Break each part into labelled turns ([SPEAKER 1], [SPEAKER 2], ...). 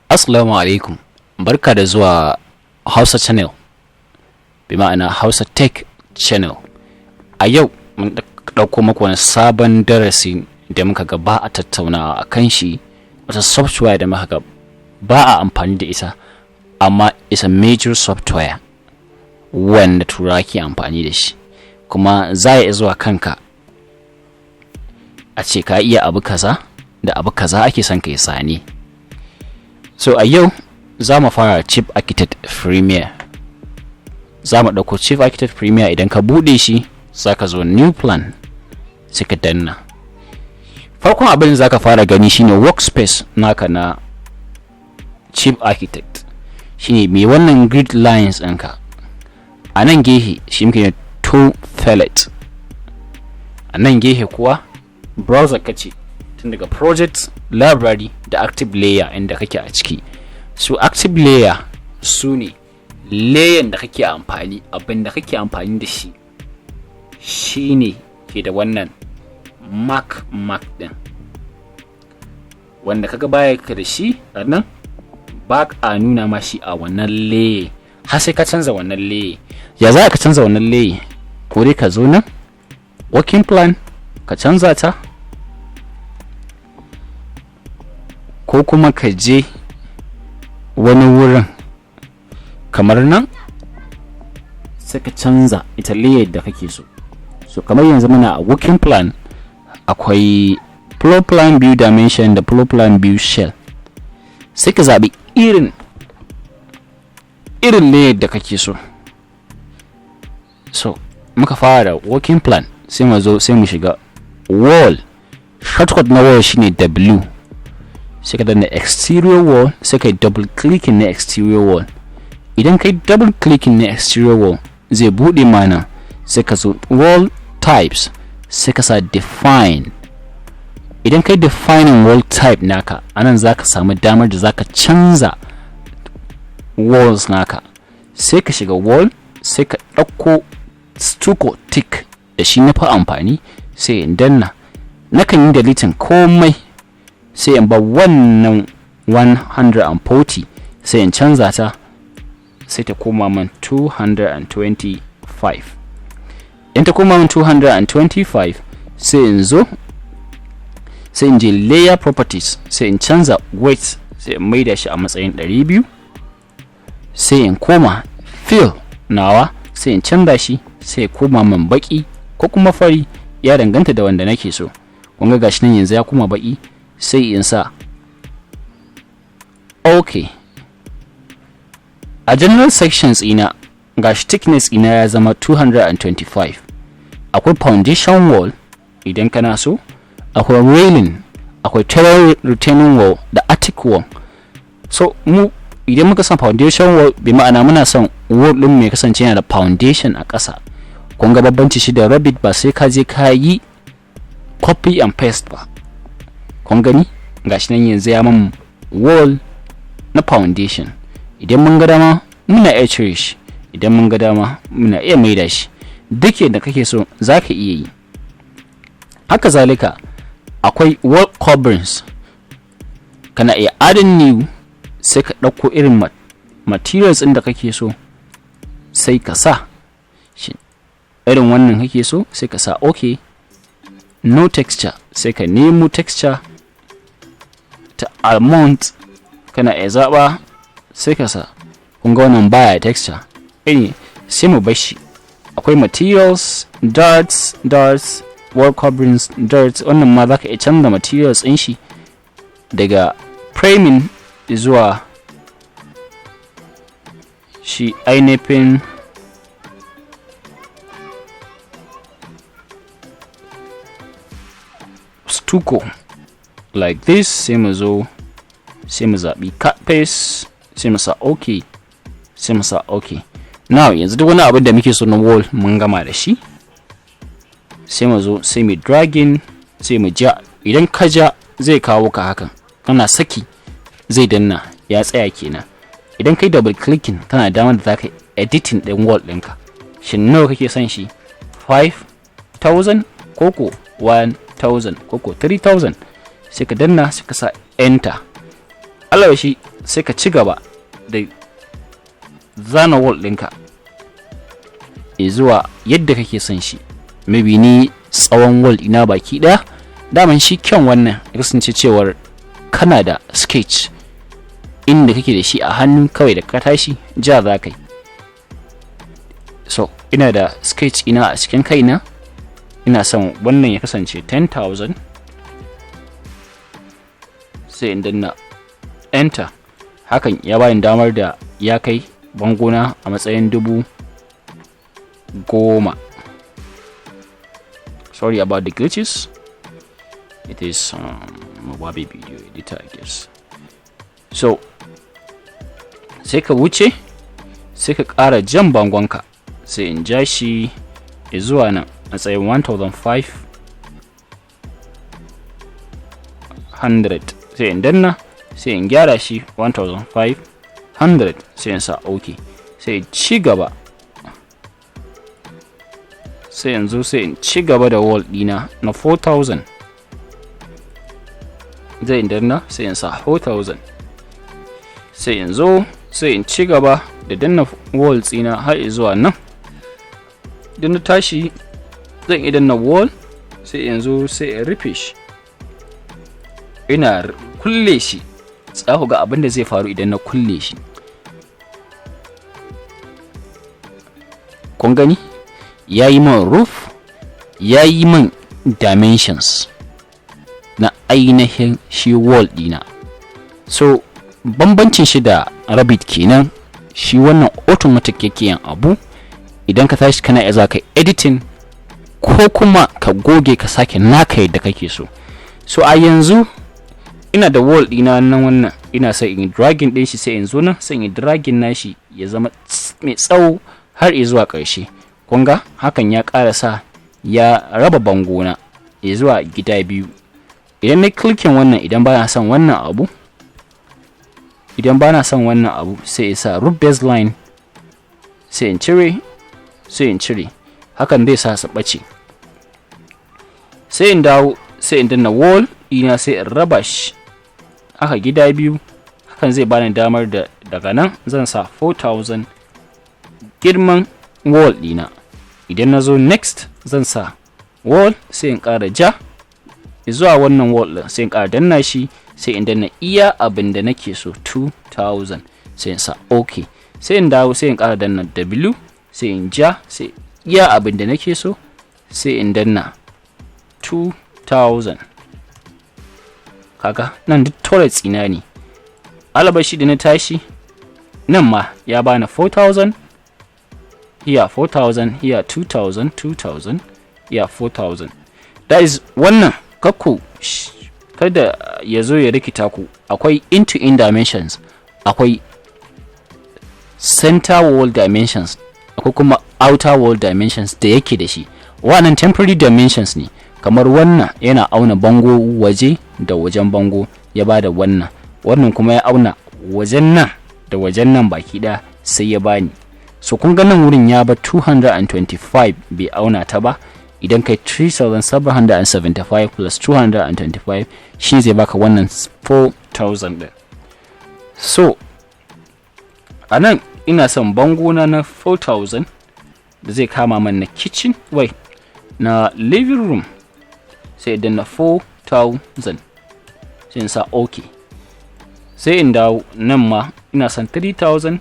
[SPEAKER 1] Assalamu alaikum, barka da zuwa Hausa Channel, bi ma'ana Hausa Tech Channel. A yau mun ɗauko muku wani sabon darasi da muka ga ba a tattaunawa a kan shi, wata software da muka ga ba a amfani da ita, amma is a major software wanda Turawa ke amfani da shi. Kuma za a iya zuwa kanka a ce ka iya abu kaza da abu kaza, ake son ka yi sani. So a yau za mu fara Chief Architect Premier. Za mu ɗauko Chief Architect Premier. Idan ka buɗe shi, za ka zo New Plan, sai ka danna. Farkon abin da za ka fara gani shine workspace naka na Chief Architect, shine mai wannan grid lines ɗinka a nan gehe, shi muke ne tool palette. A nan gehe kuwa browser kace, tun daga project, library da active layer inda kake a ciki. So active layer su ne layer da kake amfani, abin da kake amfani da shi shine ke da wannan mark mark din. Wanda kaga baya ka da shi a nan, ba a nuna ma shi a wannan layer har sai ka canza wannan layer. Ya za ka canza wannan layer? Ko dai ka zo nan working plan ka canza ta, ko kuma ka je wani wurin kamar nan sai ka canza ita layer da kake so. So kamar yanzu muna a working plan, akwai floor plan view dimension da floor plan view shell. Sai ka zaɓi irin layer da kake so. So muka fara da working plan, sai mu zo sai mu shiga wall. Shortcut na wall shine W. Sai ka danna exterior wall, sai ka yi double clicking na exterior wall. Idan ka yi double clicking na exterior wall, zai bude mana. Sai ka zo wall types, sai ka sa define. Idan ka yi defining wall type naka, anan za ka samu damar da za ka canza walls naka. Sai ka shiga wall, sai ka ɗauko stucco thick, da shi na fi amfani, sai in danna. Nakan yi deleting komai, sai in ba wannan 140, sai in canza ta, sai ta koma man 225. In ta koma man 225, sai in zo sai in je layer properties, sai in canza weight, sai in maida shi a matsayin 200. Sai in koma fill nawa, sai in canza shi, sai ya koma man baki ko kuma fari, ya danganta da wanda nake so. Kun ga gashi nan yanzu ya koma baki. Sai in sa OK. A general sections ina, gashi thickness ina ya zama 225. Akwai foundation wall idan kana so, akwai railing, akwai terrain retaining wall da attic wall. So mu idan muka san foundation wall, bi ma'ana muna son wall din mai kasance yana da foundation a ƙasa. Kun ga babbanci shi da Revit, ba sai ka je ka yi copy and paste ba. Kun gani, gashi nan yanzu ya man wall na foundation. Idan mun ga dama muna iya cire shi, idan mun ga dama muna iya maida shi. Duk yadda kake so za ka iya yi. Haka zalika akwai wall coverings. Kana iya adding new, sai ka ɗauko irin materials ɗin da kake so, sai ka sa shi. Irin wannan kake so, sai ka sa OK. No texture, sai ka nemo texture ta almond, kana iya zaɓa, sai ka sa. Kun ga wannan baya texture iri, sai mu bar shi. Akwai materials, darts, darts, wall coverings, darts. Wannan ma za ka iya canza materials ɗin shi daga framing zuwa shi ainihin stucco like this. Sai mu zo sai mu zaɓi cut paste, sai mu sa OK, sai mu sa OK. Now yanzu duk wani abin da muke so na wall mun gama da shi. Sai mu zo sai mu dragging, sai mu ja. Idan ka ja zai kawo ka hakan, kana saki zai danna, ya tsaya kenan. Idan kai double clicking, kana damar da zaka editing din wall ɗinka. Shin nawa kake son shi? 5000 koko 1000 koko 3000? Sai ka danna, sai ka sa Enter. Allah shi Sai ka ci gaba da zana wall ɗinka zuwa yadda kake son shi. Maybe ni tsawon wall ina baki ɗaya. Daman shi kyan wannan ya kasance cewar kana da sketch inda kake da shi a hannu, kawai da ka tashi ja za ka yi. So ina da sketch ina a cikin kaina, ina son wannan ya kasance 10,000, sai in danna enter. Hakan ya bani damar da ya kai bangona a matsayin 10,000. Sorry about the glitches, it is Movavi Video Editor, I guess. So sai ka wuce, sai ka ƙara jan bangonka, sai in ja shi zuwa nan matsayin 1500, sai in danna, sai in gyara shi 1500, sai in sa ok, sai in ci gaba. Sai yanzu sai in ci gaba da wall dina na 4000, zai in danna, sai in sa 4000. Sai in zo, sai in ci gaba da danna wall tsina har zuwa nan. Idan na tashi zan iya danna wall, sai yanzu sai in rufe shi. Ina kulle shi, za ku ga abin da zai faru idan na kulle shi. Kun gani, ya yi min roof, ya yi min dimensions na ainihin shi wall dina. So bambancin shi da Revit kenan, shi wannan automatic yake yin abu. Idan ka tashi kana iya za ka editing ko kuma ka goge ka sake naka yadda kake so. So a yanzu ina da wall dina nan, wannan ina sai in dragging din shi, sai in zo nan, sai in dragging nashi ya zama mai tsawo har zuwa ƙarshe. Kun ga hakan ya ƙara sa ya raba bangona ya zuwa gida biyu. Idan na clicking wannan, idan bana son wannan abu, idan bana son wannan abu, sai in sa roof baseline, sai in cire, sai in cire. Hakan zai sa su ɓace. Sai in dawo, sai in danna wall ina, sai in raba shi haka gida biyu. Hakan zai bani damar da daga nan zan sa 4000 girman wall ɗina. Idan na zo next, zan sa wall, sai in ƙara ja zuwa wannan wall ɗin, sai in ƙara danna shi, sai in danna iya abin da nake so, 2000, sai in sa ok. Sai in dawo, sai in ƙara danna W, sai in ja, sai iya abin da nake so, sai in danna 2000. Kaga nan duk toilet ina ne. Alabashi da na tashi nan ma ya bani 4000 here, 4000 here, 2000, 2000 here, 4000. That is wannan. Kakku kada ya zo ya rikita ku. Akwai end to end dimensions, akwai center wall dimensions, akwai kuma outer wall dimensions da yake da shi. Wannan temporary dimensions ne. Kamar wannan yana auna bango waje da wajen bango, ya bada wannan. Wannan kuma ya auna wajen nan da wajen nan baki ɗaya, sai ya bani. So kun ga nan wurin ya ba 225, bai auna ta ba. Idan kai 3775 plus 225, shi zai baka wannan 4000 din. So a nan ina son bangona na 4000 da zai kama man na kitchen, wai na living room, sai idan na 4000, sai in sa ok. Sai in dawo nan ma, ina son 3000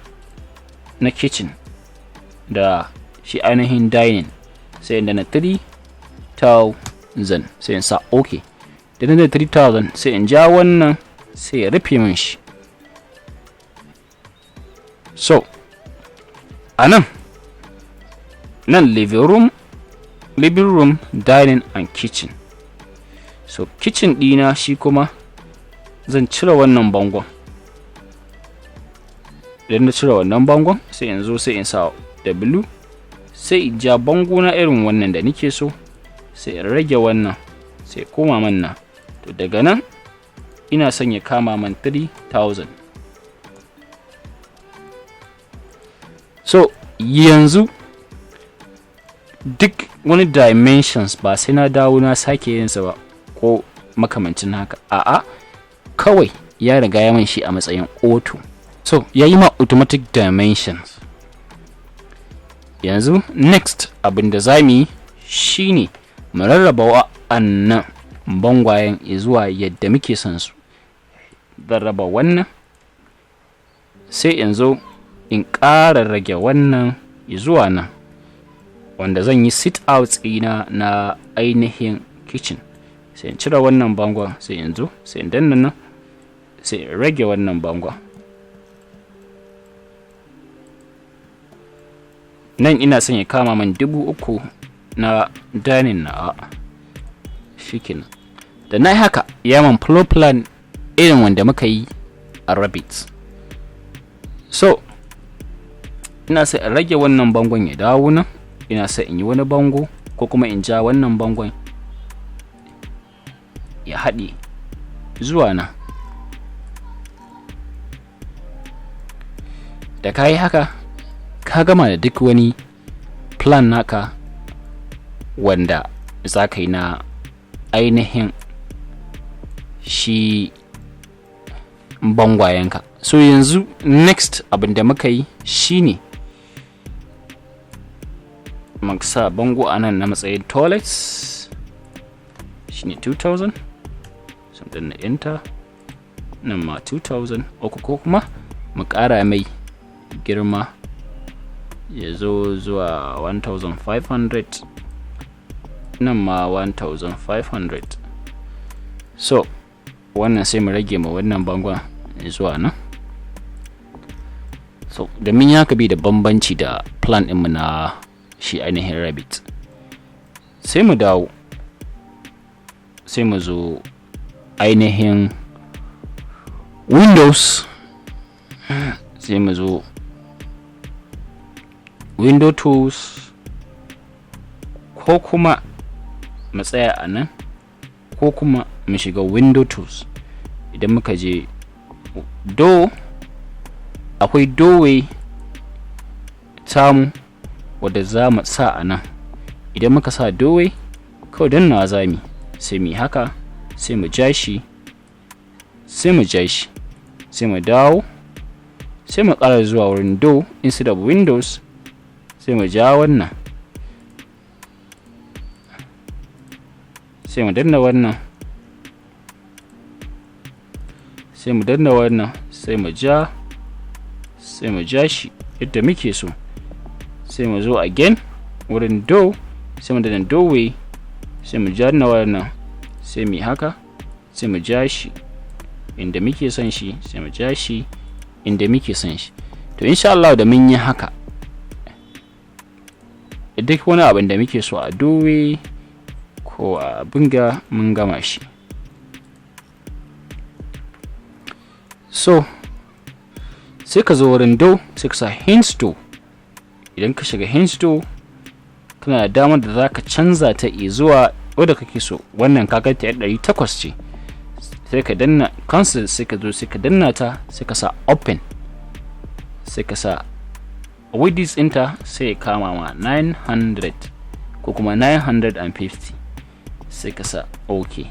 [SPEAKER 1] na kitchen da shi ainihin dining, sai in na 3000, sai in sa ok. Da na 3000, sai in ja wannan, sai ya rufe min shi. So a nan, nan living room, dining and kitchen. So kitchen ɗina shi kuma zan cire wannan bangon. Idan na cire wannan bangon, sai in zo, sai in sa W, sai in ja bango na irin wannan da nike so, sai in rage wannan, sai koma man nan. To daga nan ina son ya kama man 3000. So yanzu duk wani dimensions ba sai na dawo na sake yin sa ba ko makamancin haka. A'a, kawai Ya riga ya man shi a matsayin auto, so ya yi ma automatic dimensions. Yanzu next abin da za mu yi shine mu rarraba wa'annan bangwayen zuwa yadda muke son su. Zan raba wannan, sai in zo in ƙara rage wannan zuwa nan, wanda zan yi sit out ɗina na ainihin kitchen. Sai in cire wannan bangon, sai in zo, sai in danna nan, sai in rage wannan bangon. Nan ina son ya kama man 3000 na dining na. Shikenan, da na yi haka ya man floor plan irin wanda muka yi a Revit. So ina sai in rage wannan bangon ya dawo nan. Ina sai in yi wani bango ko kuma in ja wannan bangon ya haɗe zuwa nan. Da ka yi haka, ka gama da duk wani plan naka wanda za ka yi na ainihin shi bangwayenka. So yanzu next abin da muka yi shine muka sa bango a nan na matsayin toilets, shine 2000. Sai danna enter. Nan ma 2000 uku, ko kuma mu ƙara mai girma ya zo zuwa 1500. Nan ma 1500. So wannan sai mu rage ma wannan bangon zuwa nan. So domin ya bi da bambanci da plan ɗinmu na shi ainihin Revit, sai mu dawo, sai mu zo ainihin windows, sai mu zo window tools, ko kuma mu tsaya a nan, ko kuma mu shiga window tools. Idan muka je door, akwai doorway tamu wadda za mu sa a nan. Idan muka sa doorway, kawai dannawa za mu, sai mu haka, sai mu ja shi, sai mu ja shi, sai mu dawo, sai mu ƙara zuwa wurin door instead of windows, sai mu ja wannan, sai mu danna wannan, sai mu danna wannan, sai mu ja, sai mu ja shi yadda muke so. Sai mu zo again wurin door, sai mu danna doorway, sai mu danna wannan, sai mu yi haka, sai mu ja shi inda muke son shi, sai mu ja shi inda muke son shi. To insha Allah da mun yi haka, duk wani abin da muke so a doorway ko a bunga mun gama shi. So sai ka zo wurin door, sai ka sa hinge door. Idan ka shiga hinge door, kana da damar da za ka canza ta zuwa wadda kake so. Wannan ka ta 800 ce, sai ka danna cancel, sai ka zo, sai ka danna ta, sai ka sa open, sai ka sa width ɗinta, sai ya kama ma 900 ko kuma 950, sai ka sa ok,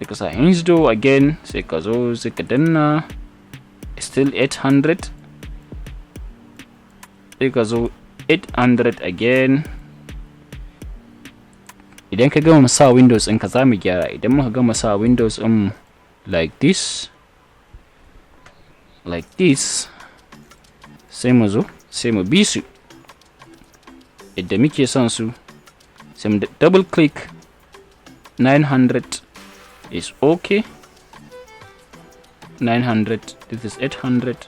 [SPEAKER 1] sai ka sa hinge door again, sai ka zo, sai ka danna still 800, sai ka zo 800 again. Idan ka gama sa windows ɗinka, za mu gyara. Idan muka gama sa windows ɗin like this, like this, sai mu zo, sai mu bi su yadda muke son su, sai mu double click. 900 is okay, 900. This is 800,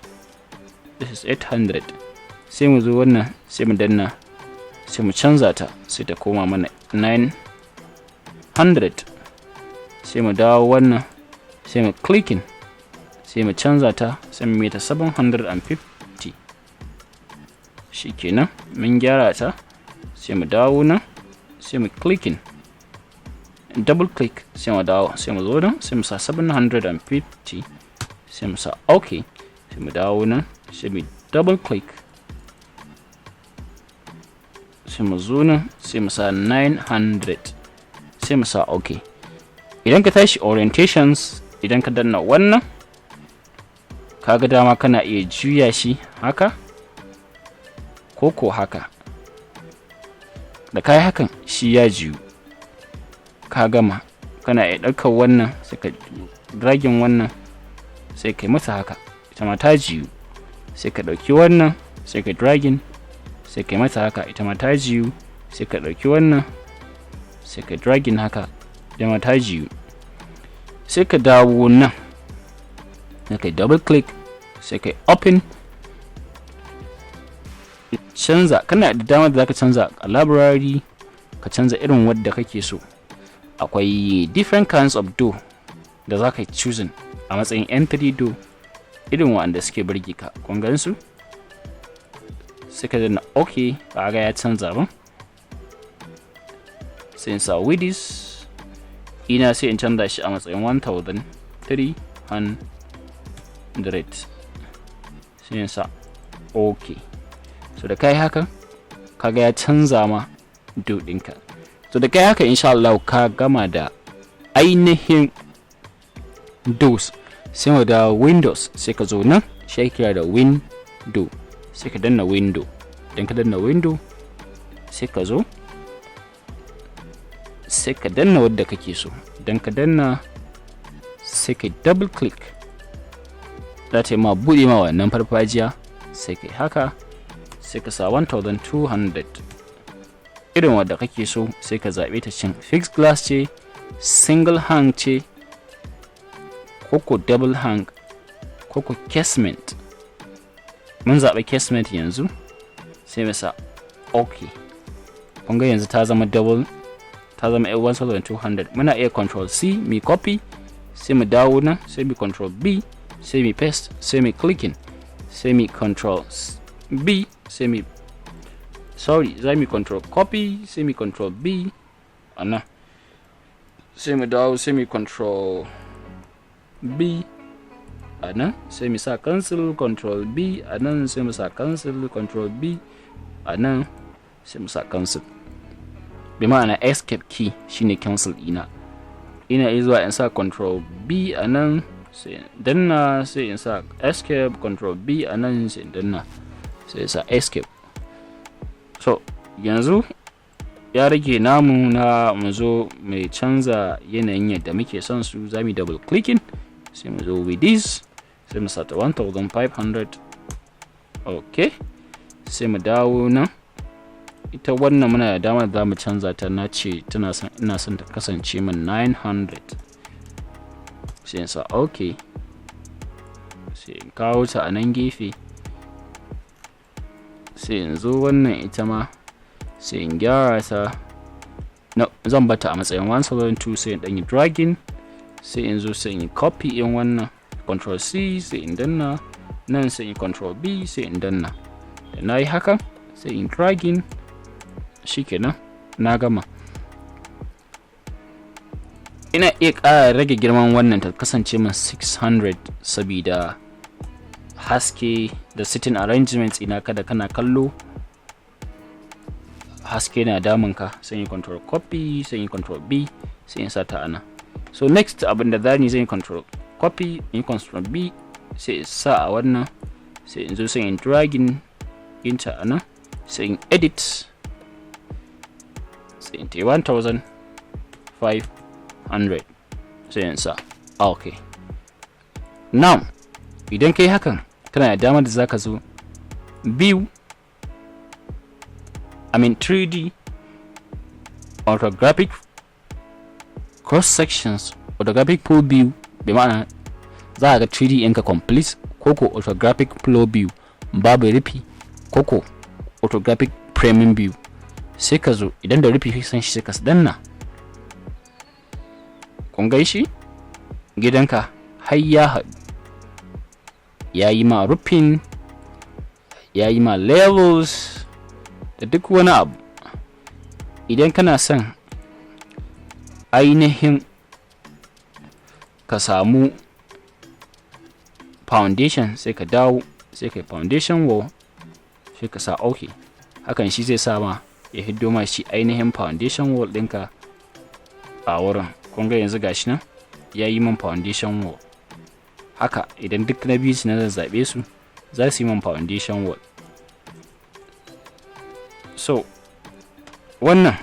[SPEAKER 1] this is 800. Sai mu zo wannan, sai mu danna, sai mu canza ta, sai ta koma mana 900. Sai mu dawo wannan, sai mu clicking, sai mu canza ta, sai mu mita 750. Shikenan, mun gyara ta. Sai mu dawo nan, sai mu clicking, double click, sai mu dawo, sai mu zo nan, sai mu sa 750, sai mu sa ok. Sai mu dawo nan, sai mu double click, sai mu zo nan, sai mu sa 900, sai mu sa ok. Idan ka tashi orientations, idan ka danna wannan, kaga dama kana iya juya shi haka ko haka. Da kayi hakan, shi ya juyu. Ka gama, kana iya ɗaukar wannan, sai ka dragging wannan, sai kai mata haka, ita ma ta juyu. Sai ka ɗauki wannan, sai ka dragging, sai kai mata haka, ita ma ta juyu. Sai ka ɗauki wannan, sai ka dragging haka, ita ma ta juyu. Sai ka dawo nan, sai ka double click, sai ka open, canza. Kana da damar da zaka canza a library, ka canza irin wadda kake so. Akwai different kinds of door da za ka yi choosing a matsayin entry door, irin wanda suke burge ka. Kun gan su? Sai ka danna OK, kaga ya canza ba. Sai in sa width ina, sai in canza shi a matsayin 1300, sai in sa OK. So da kai haka, kaga ya canza ma door ɗinka. So da kai haka, insha Allah ka gama da ainihin doors. Sai mu da windows, sai ka zo nan, shi ake kira da window. Sai ka danna window. Idan ka danna window, sai ka zo, sai ka danna wadda kake so. Idan ka danna, sai ka double click, za ta yi ma buɗe ma wannan farfajiya. Sai ka yi haka, sai ka sa 1200, irin wadda kake so. Sai ka zaɓe ta, cin fixed glass ce, single hang ce, koko double hang, koko casement. Mun zaɓi casement yanzu, sai mu sa OK. Kun ga yanzu ta zama double, ta zama 1200. Muna iya Control C mi copy, sai mu dawo nan, sai mu Control B, sai mu paste, sai mu clicking, sai mu Control B, sai mu, sorry, za mu control copy, sai mu Control B a nan, sai mu dawo, sai mu Control B a nan, sai mu sa cancel, Control B a nan, sai mu sa cancel, Control B a nan, sai mu sa cancel. Bi ma'ana escape key shine cancel ina. Ina iya zuwa in sa Control B a nan, sai danna, sai in sa escape, Control B a nan, sai in danna, sai sa escape. So yanzu ya rage namu na mu zo mai canza yanayin yadda muke son su. Za mu double clicking, sai mu zo with this, sai mu sata 1500. Ok, sai mu dawo nan. Ita wannan muna da damar da za mu canza ta. Na ce tana son, ina son ta kasance min 900, sai in sa OK, sai in kawo ta a nan gefe. Sai in zo wannan ita ma, sai in gyara ta. No, zan bata a matsayin 172, sai in ɗan yi dragging, sai in zo, sai in yi copy in wannan, Control C, sai in danna nan, sai in Control B, sai in danna. Da na yi haka, sai in dragging, shikenan na gama. Ina iya ƙara rage girman wannan ta kasance min 600, sabida haske da sitting arrangements ina, kada kana kallo haske na damunka. Sai yi Control copy, sai yi Control B, sai in sa ta ana. So next abin da zani, zan yi Control copy, in Control B, sai in sa a wannan, sai in zo, sai in dragging inta a nan, sai in edit, sai in ta 1500, sai in sa OK. Now idan kai hakan, kana da damar da zaka zo view, I mean 3D orthographic cross sections, orthographic full view. Bi ma'ana za a ga 3D ɗinka complete, koko orthographic floor view babu rufi, koko orthographic framing view. Sai ka zo, idan da rufi san shi, sai ka danna. Kun shi gidanka har ya haɗu, ya yi ma rufin, ya yi ma levels da duk wani abu. Idan kana son ainihin ka samu foundation, sai ka dawo, sai ka yi foundation wall, sai ka sa OK. Hakan shi zai sa ma ya hiddo ma shi ainihin foundation wall ɗinka a wurin. Kun ga yanzu gashi nan ya yi min foundation wall. Haka idan duk na biyu su na zazzabe su, za su yi min foundation wall. So wannan